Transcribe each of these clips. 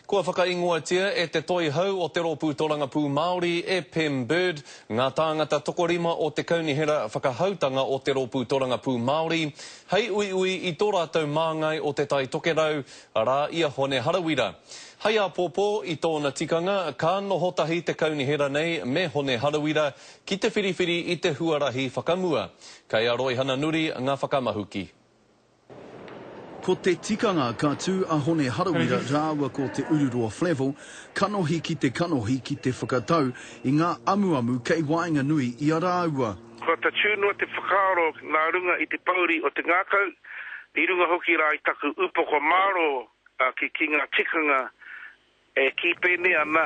Kua whakaingoatia e te Toihau o te Rōpū Torangapū Māori, e Pem Bird, ngā tāngata tokorima o te Kaunihera Whakahautanga o te Rōpū Torangapū Māori hei uiui i tō rātou māngai o Te Tai Tokerau, arā, i a Hone Harawira. Hei āpōpō, i tōna tikanga, ka noho tahi te kaunihera nei me Hone Harawira ki te whiriwhiri i te huarahi whakamua. Kei a Roihana Nuri ngā whakamahuki. Ko te tikanga ka tū a Hone Harawira rāua ko Te Ururoa Flavell kanohi ki te kanohi ki te whakatau i ngā amuamu kei waenganui i a rāua. Kua tatū noa te whakaaro nā runga i te pouri o te ngākau, i runga hoki rā i taku upoko mārō ki ki ngā tikanga E kī pēnei ana,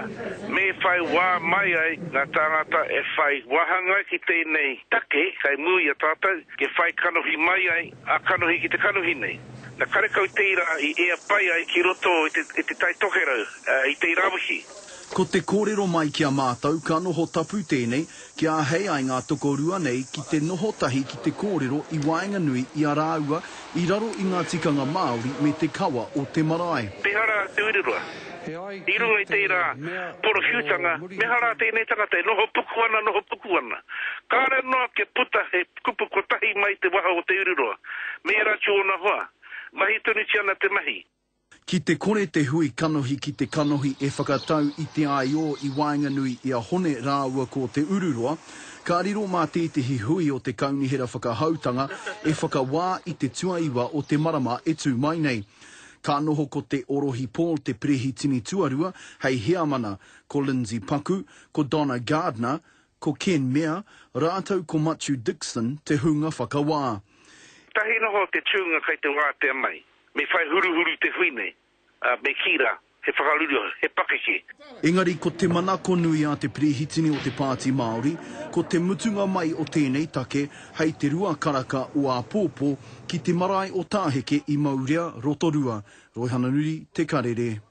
me whai wā mai ai ngā tāngata e whai wāhanga ai ki tēnei take kei mua i a tātou, kia whai kanohi mai ai a kanohi ki te kanohi nei. Na karekau tērā i ea pai ai ki roto i te, i te Tai Tokerau, i tērā wiki. Ko te kōrero mai ki a mātou ka noho tapu tēnei kia āhei ai ngā tokorua nei ki te noho tahi ki te kōrero i waenganui i a rāua i raro i ngā tikanga Māori me te kawa o te marae. Ehara te ururoa. I runga i tērā porowhiutanga, me aha rā tēnei tangata e noho puku ana, noho puku ana. Kāre noa kia puta he kupu kotahi mai te waha o te ururoa, me ērā atu ōna hoa. Mahi tonutia ana te mahi. Ki te kore te hui kanohi ki te kanohi e whakatau i te aiō i waenganui i a Hone rāua ko Te Ururoa, ka riro mā tētehi hui o te Kaunihera Whakahoutanga e whakawā i te tuaiwa o te marama e tū mai nei. Ka noho ko Te Orohi Paul te perehitini tuarua hei heamana, ko Lindsay Paku, ko Donna Gardiner, ko Ken Mair, rātou ko Matiu Dixon te hunga whakawā. Tahi noho te tūnga kei te wātea mai. Me whai huruhuru te hui nei, ā, me kī rā, he whakaruru, he pakeke. Engari ko te manako nui a te Perehitini o te Pāti Māori, ko te mutunga mai o tēnei take hei te rua karaka o āpōpō ki te marae o Tāheke i Maurea, Rotorua. Roihana Nuri, Te Karere.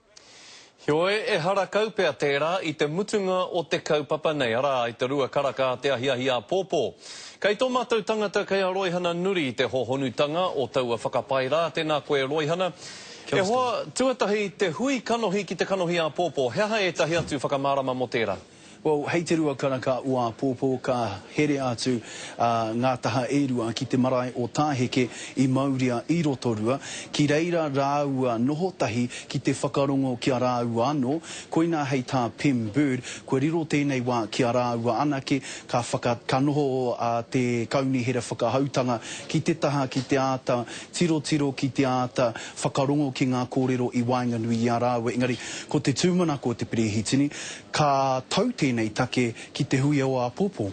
Heoi, ehara kau pea tērā i te mutunga o te kaupapa nei, arā, i te rua karaka a te ahiahi āpōpō. Kei tō mātou tangata kei a Roihana Nuri te hōhonutanga o taua whakapae rā. Tēnā koe Roihana. E hoa, tuatahi, te hui kanohi ki te kanohi āpōpō, he aha ētahi atu whakamārama mō tērā? Well, hei te rua karaka o āpōpō ka herea atu ngā taha e rua ki te marae o Tāheke i Maurea i Rotorua, ki reira rāua noho tahi ki te whakarongo ki a rāua anō, koinā hei tā Pem Bird, kua riro tēnei wā ki a rāua anake, ka whaka, ka noho te kaunihera whakahoutanga ki te taha ki te āta tirotiro ki te āta whakarongo ki ngā kōrero i waenganui i a rāua, engari ko te tūmanako o te Perehitini, Ka tau tēnei take ki te hui o āpōpō.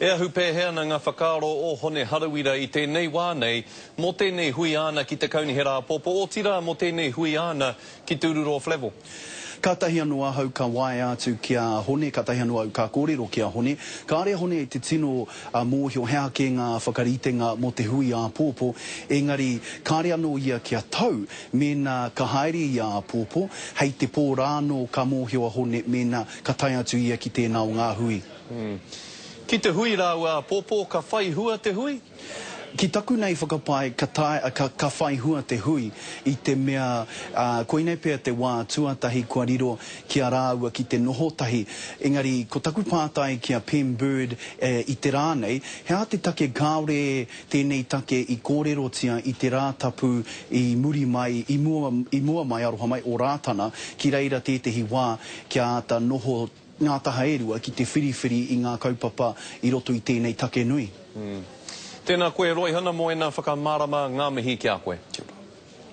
E ahu pēhea ana ngā whakaaro o Hone Harawira i tēnei wā nei mō tēnei hui āna ki te Kaunihera Āpōpō, otirā mō tēnei hui āna ki Te Ururoa Flavell? Kātahi anō ahau ka waea atu ki a Hone, kātahi anō au ka kōrero ki a Hone. Kāore a Hone i te tino mōhio he aha kē ngā whakaritenga mō te hui āpōpō, engari kāre anō ia kia tau Mēnā ka haere ia āpōpō, hei te pō rā anō ka mōhio a Hone mēnā ka tae atu ia ki tēnā o ngā hui. Ki te hui rāua āpōpō, ka whai hua te hui? Ki taku nei whakapae ka taea, ka, ka whai hua te hui i te mea, ā, koinei pea te wā tuatahi kua riro ki a rāua ki te noho tahi. Engari, ko taku pātai ki a Pem Bird, e, i te rā nei, he aha te take kāore Tēnei take i kōrerotia i te Rātapu i muri mai, i mua, i mua mai, aroha mai, o Rātana, ki reira tētehi wā kia āta noho ngā taha e rua ki te whiriwhiri i ngā kaupapa i roto i tēnei take nui. Tēnā koe Roihana mō ēnā whakamārama, ngā mihi ki a koe. Kia ora.